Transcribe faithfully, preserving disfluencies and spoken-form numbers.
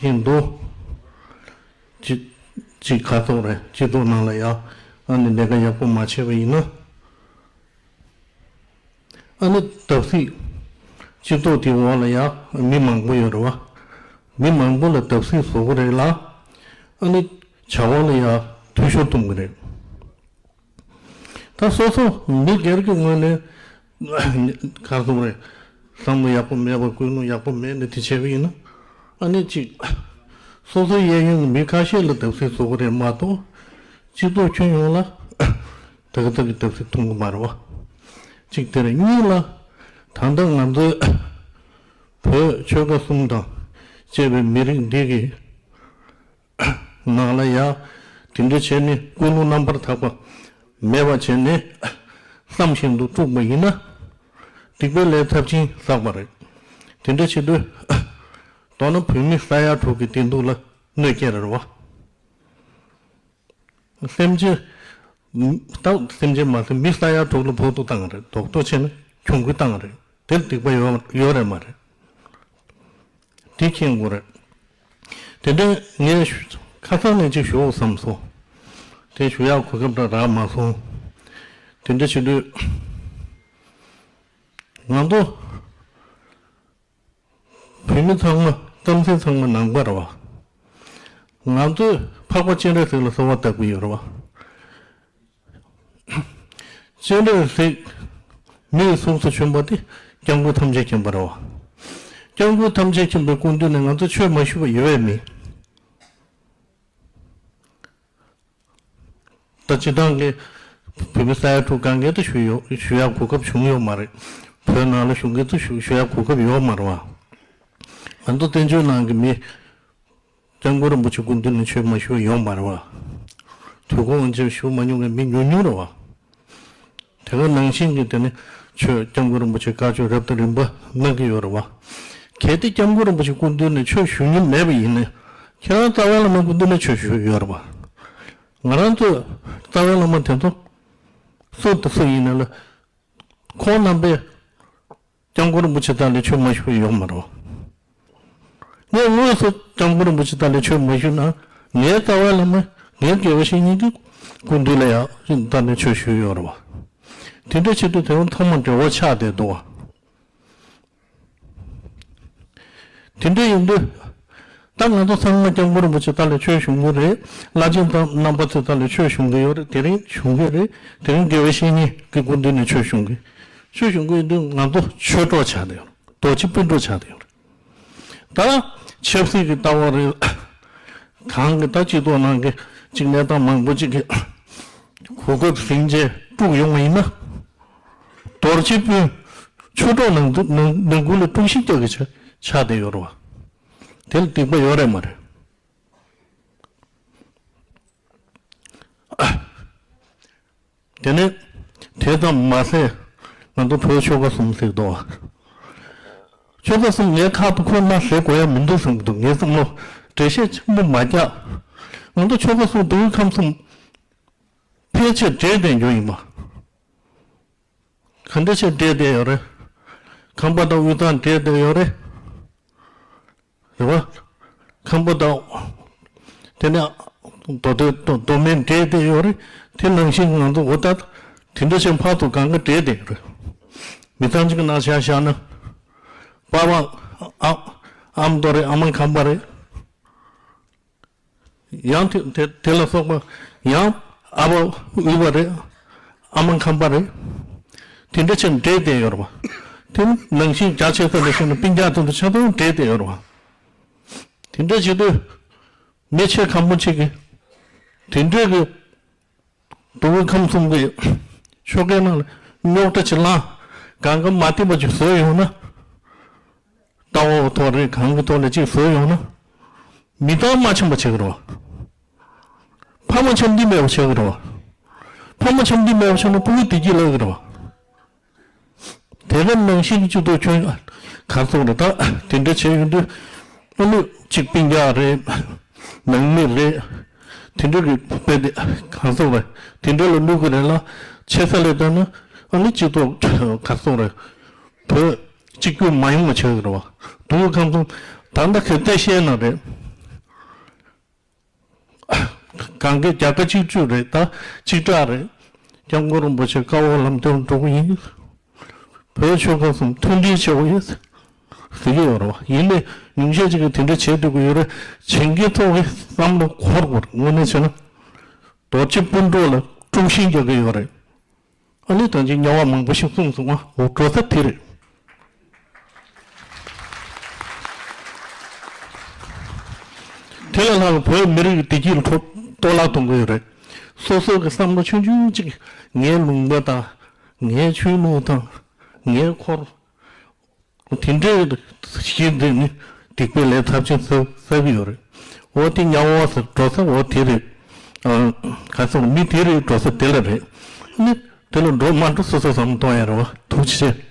བཞིན་དུ། གཅིག་གཅིག་ག་ཐོག་རེད། སྤྱི་ཚོགས་ནང་ལ་ཡ་ཨ་ནི་ལས་ཀ་ཡག་པོ་མ་བྱས་པ་ཡིན་ན། ཨ་ནི་བརྡབ་གསིག་སྤྱི་ཚོགས་དེའི་འོག་ལ་ཡ་མི་མང་པོ་ཡོད་རེད་བ། མི་མང་པོ་ལ་བརྡབ་གསིག་བཟོ་གི་རེད་ལ། ཨ་ནི་བྱ་བ་ལ་ཡ་འཐུས་ཤོར་གཏོང་གི་རེད། ད་སོ་སོ་མི་སྒེར་གྱི་ངོས་ནས་ག་རེ་ཟེར་དགོས་རེད། བསམ་བློ་ཡག་པོ་མེད་པ། ཀུན་སློང་ཡག་པོ་མེད་ནས་དེ་བྱས་པ་ཡིན་ན། ཨ་ནི་གཅིག་སོ་སོའི་གཡས་གཡོན་གྱི་མི་ཁ་ཤས་ལ་བརྡབ་གསིག་བཟོ་གི་རེད་མ་གཏོགས། སྤྱི་ཚོགས་ཁྱོན་ཡོངས་ལ་ད་ག་ད་གི་བརྡབ་གསིག་གཏོང་གི་མ་རེད་བ། གཅིག་དེ་རེད། གཉིས་ལ། ད་ལྟ་ང་ཚོའི་བོད་ཆོལ་ཁ་གསུམ་དང་བཅས་པའི་མི་རིགས་འདི་གི་ནང་ལ་ཡ། དེ་འདྲ་བྱས་ནས་ཀུན་སློང་རྣམ་པར་དག་པ་མེད་པ་བྱས་ནས་བསམ་བཞིན་དུ་བཙུགས་པ་ཡིན་ན། སྡིག་པའི་ལས་ཚབས་ཆེན་བསགས་པ་རེད། དེ་འདྲ་བྱེད་དུས། མདོར་ན་བོད་མི་ས་ཡ་དྲུག་གི་བདེ་སྡུག་ལ་གནོད་སྐྱེལ་རེད་བ། སེམས་ཅན། ད་སེམས་ཅན་མ་ཟད་མི་ས་ཡ་དྲུག་ལ་བོགས་ཐུག་བཏང་རེད། རྡོག་རྡོག་བྱས་ན་གྱོང་གུད་བཏང་རེད། དེར་སྡིག་པ་ཡོད་ཡོད་རེད་མ་རེད། དེ་མཁྱེན་དགོས་རེད། དེ་འདྲ་ངས་ཁ་སང་ནས་ཅིག་ཞུ་བསམ་སོང་། དེ་ཞུ་ཡག་གོ་སྐབས་རག་རག་མ་སོང་། དེ་འདྲ་བྱེད་དུས། ང་ཚོ་བོད་མི་ཚང་མ་རྩམ་ཟན་ཚང་མ་ནང་པ་རེད་བ། ང་ཚོས་འཕགས་པ་སྤྱན་རས་གཟིགས་ལ་གསོལ་བ་བཏབ་ཀྱི་ཡོད་རེད་བ། སྤྱན་རས་གཟིགས་མིའི་གཟུགས་སུ་བྱོན་པ་དེ་སྐྱབས་མགོན་ཐམས་ཅད་མཁྱེན་པ་རེད་བ། སྐྱབས་མགོན་ཐམས་ཅད་མཁྱེན་པའི་སྐུ་མདུན་ནས་ང་ཚོ་ཆོས་མ་ཞུས་པ་ཡོད་པས་མིན། ད་སྤྱི་བཏང་གི་བོད་མི་ས་ཡ་དྲུག་གང་ག་དུ་ཞུ་ཡོད་ཞུ་ཡག་གོ་སྐབས་བྱུང་ཡོད་མ་རེད། བོད་ནང་ལ་བཞུགས་མཁན་ཚོ་ཞུ་ཞུ་ཡག་གོ་སྐབས་ཡོད་མ་རེད་བ། ང་ཚོ་བཙན་བྱོལ་ནང་གི་མི་སྐྱབས་མགོན་རིན་པོ་ཆེ་སྐུ་མདུན་ནས་ཆོས་མ་ཞུ་ཡོད་མ་རེད་བ། དུས་འཁོར་དབང་ཆེན་ཞུ་མ་མྱོང་མཁན་མི་ཉུང་ཉུང་རེད་བ། དེ་ག་ནང་བཞིན་གྱི་དེ་ནི་ཆོས་སྐྱབས་མགོན་རིན་པོ་ཆེ་བཀའ་ཆོས་རབ་དང་རིམ་པ་གནང་གི་ཡོད་རེད་བ། གལ་ཏེ་སྐྱབས་མགོན་རིན་པོ་ཆེ་སྐུ་མདུན་ནས་ཆོས་ཞུ་མྱོང་མེད་པ་ཡིན་ན། ཁྱེད་རང་རྩ་བའི་བླ་མ་སྐུ་མདུན་ནས་ཆོས་ཞུ་ཡོད་རེད་བ། ང་རང་ཚོས་རྩ་བའི་བླ་མ་དེ་ཚོ་སུ་དང་སུ་ཡིན་ན་ལ། ཁོང་རྣམ་པས་སྐྱབས་མགོན་རིན་པོ་ཆེ་རྩ་ལས་ཆོས་མ་ཞུ་བ་ཡོད་མ་རེད། ངས་དངོས་སུ་སྐྱབས་མགོན་རིན་པོ་ཆེ་རྩ་ལས་ཆོས་མ་ཞུས་ན། ངའི་རྩ་བའི་བླ་མ་ངའི་དགེ་བའི་བཤེས་གཉེན་གྱི་སྐུ་མདུན་ལ་ཡང་རྩ་ནས་ཆོས་ཞུས་ཡོད་རེད་བ། དེ་འདྲ་བྱེད་དུས་དེ་རིང་ཐོག་མ་འབྲེལ་བ་ཆགས་བསྡད་འདུག་བ། དེ་འདྲ་ཡིན་དུས། ད་ང་ཚོ་ཚང་མ་སྐྱབས་མགོན་རིན་པོ་ཆེ་རྩ་ལས་ཆོས་ཞུ་གི་རེད། བླ་ཆེན་ཚང་རྣམ་པ་ཚོ་རྩ་ལས་ཆོས་ཞུ་གི་ཡོད་རེད། དེ་རིང་ཞུ་གི་རེད། དེ་རིང་དགེ་བའི་བཤེས་གཉེན་གྱི་སྐུ་མདུན་ནས་ཆོས་ཞུ་གི་ཆོས་ཞུ་གི་ཡིན་དུས་ང་ཚོ་ཆོས་གྲོགས་ཆགས་བསྡད་ཡོད་རེད། རྡོ་རྗེ་སྤུན་གྲོགས་ཆགས་བསྡད་ཡོད་རེད། ད་ཆབ་སྲིད་ཀྱི་ལྟ་བ་རེད། གང་གི་ད་སྤྱི་ཚོགས་ནང་གི་གཅིག་གནས་སྟངས་མང་པོ་ཅིག་གི་གོ་སྐབས་ཟིན་རྗེས་དཀྲུགས་ཡོང་བ་ཡིན་ན། རྡོ་རྗེ་སྤུན་ཆོས་གྲོགས་ནང་དུ་ནང་ནང་ཁུལ་ལ་དཀྲུག་ཤིང་རྒྱག་གི་ཆ་ཆགས་བསྡད་ཡོད་རེད་བ། དེ་ལ་སྡིག་པ་ཡོད་རེད་མ་རེད། དེ་ནས་དེ་ཙམ་མ་ཟད་ང་ཚོ་བོད་ཆོལ་ཁ་གསུམ་ཟེར་འདུག་བ། ཆོལ་ཁ་གསུམ་ངའི་ཁ་དུ་ཁོ་ན་ཟེར་དགོས་ཡ་མི་འདུག་བསམ་གྱི་འདུག་ངའི་བསམ་བློ་འགྲེལ་བཤད་ཆེན་པོ་མ་རྒྱག་ང་ཚོ་ཆོལ་ཁ་གསུམ་མདོ་དབུས་ཁམས་གསུམ་ཕལ་ཆེར་འདྲེས་བསྡད་རྒྱུ་ཡིན་པ། ག་འདྲ་ཆེ་འདྲེས་བསྡད་ཡོད་རེད། ཁམས་པ་དང་དབུས་གཙང་འདྲེས་བསྡད་ཡོད་རེད། རེད་བ། ཁམས་པ་དང་། དེ་ནས་མདོ་སྟོད་མདོ་མདོ་སྨད་འདྲེས་བསྡད་ཡོད་རེད། དེ་ནང་བཞིན་ང་ཚོ་འོ་ད་དེ་འདྲ་ཆེ་ཕར་ཚུར་གང་ག་འདྲེས་བསྡད་ཡོད་རེད། མི་ཚང་གཅིག་གི་ནང་བཞག་བཞག་ན། པ་ཕ་ཨ་ཨ་མདོ་རེད། ཨ་མ་ཁམས་པ་རེད། ཡང་དེ་དེ་དེ་ལ་སོགས་པ་ཡང་ཨ་ཕ་དབུས་པ་རེད། ཨ་མ་ཁམས་པ་རེད། དེ་འདྲ་ཆེ་འདྲེས་བསྡད་ཡོད་རེད་བ། དེ་ནང་བཞིན་རྒྱ་ཆེ་ས་ལ་བྱས་ན་སྤུན་ཀྱག་དེ་ཚོ་ཆ་ཚང་འདྲེས་བསྡད་ཡོད་རེད་བ། དེ་འདྲ་བྱེད་དུས་མི་ཆེ་ཁམས་པ་ཆེ་གི་དེ་འདྲས་གི་མདོ་དབུས་ཁམས་གསུམ་གི་ཆོལ་ཁའི་ནང་ལ་རྙོག་དྲ་ཅིག་ལངས་གང་ག་མ་བསྟན་པ་ཅིག་བཟོས་ཡོང་ན། ལྟ་བ་ཐོག་རེད་གང་གི་ཐོག་ལ་ཅིག་བཟོས་ཡོང་ན། མི་ཚང་མ་འཆམ་པ་བྱེད་ཀྱི་རེད་བ། ཕ་མ་འཆམ་མཐུན་མེད་པ་བྱེད་ཀྱི་རེད་བ། ཕ་མ་འཆམ་མཐུན་མེད་པ་བྱུང་ན་ཕྲུ་གུ་བདེ་སྐྱིད་ལབ་ཀྱི་རེད་བ། དེ་ག་ནང་བཞིན་གྱི་སྤྱི་ཚོགས་ཁྱོན་ག་ཚོད་རེད་ད། དེ་འདྲ་བྱས་ཡོང་དུས་ཨ་ནི་གཅིག་སྤུན་ཀྱག་རེད། ནང་མི་རེད། དེ་འདྲ་གི་དཔེ་དེ་ག་ཚོད་རེད། དེ་འདྲ་ལ་བླུག་གི་རེད་ལ། ཆེ་ས་ལས་བལྟས་ན་ཨ་ནི་སྤྱི་ཚོགས་ག་ཚོད་རེད། བོད་གཅིག་གྱུར་མ་ཡོང་བ་བྱེད་ཀྱི་རེད་བ། མདོ་དབུས་ཁམས་གསུམ་ད་ལྟ་གལ་ཏེ་བཤད་ན་རེད། གང་ག་བརྒྱ་ཁ་གཅིག་གཅིག་རེད། ད་གཅིག་གྲགས་རེད། སྐྱབས་མགོན་རིན་པོ་ཆེ་བཀའ་འོག་ལམ་སྟོན་འགྲོ་གི་ཡིན། བོད་ཆོལ་ཁ་གསུམ་མཐུན་སྒྲིལ་བྱེད་དགོས་ཡོད་ཟེར་གྱི་ཡོད་རེད་བ། ཡིན་ནའི་ཉུང་ཤས་ཅིག་གིས་དེ་འདྲ་བྱེད་སྡོད་ཀྱི་ཡོད་རེད། བྱེད་མཁན་ཚོ་གི་བསམ་བློ་འཁོར་དགོས་རེད། དངོས་གནས་བྱས་ན། རྡོ་རྗེ་སྤུན་གྲོགས་ལ་དཀྲུག་ཤིང་རྒྱག་གི་ཡོད་རེད། ཨ་ནི་ད་ཅིག་དམྱལ་བ་མང་པོ་ཞིག་གསུངས་སོང་ང་། འོ་འགྲོ་ས་དེ་རེད། དེ་ལས་ལྷག་བོད་མི་རིགས་བདེ་སྐྱིད་ལ་གཏོར་གཏོར་བརླག་གཏོང་གི་ཡོད་རེད། སོ་སོ་གི་བསམ་བློ་ཆུང་ཆུང་གཅིག་ངའི་ལུང་པ་དང་། ངའི་ཆོས་ལུགས་དང་། ངའི་འཁོར། དེ་འདྲའི་གཞི་འདི་ནི་སྡིག་པའི་ལས་ཚབས་ཆེན་བསགས་བསགས་ཀྱི་ཡོད་རེད། འོ་དེ་དམྱལ་བ་ཟེར་འགྲོ་ས་འོ་དེ་རེད། ཨ། ག་ཚོད་མི་དེ་རེད་འགྲོ་ས་དེ་ལ་རེད། ནི་དེ་ལ་འགྲོ་མ་འགྲོ་སོ་སོ་བསམ་བློ་གཏོང་ཡ་རེད་བ། ཐུགས་རྗེ་ཆེ།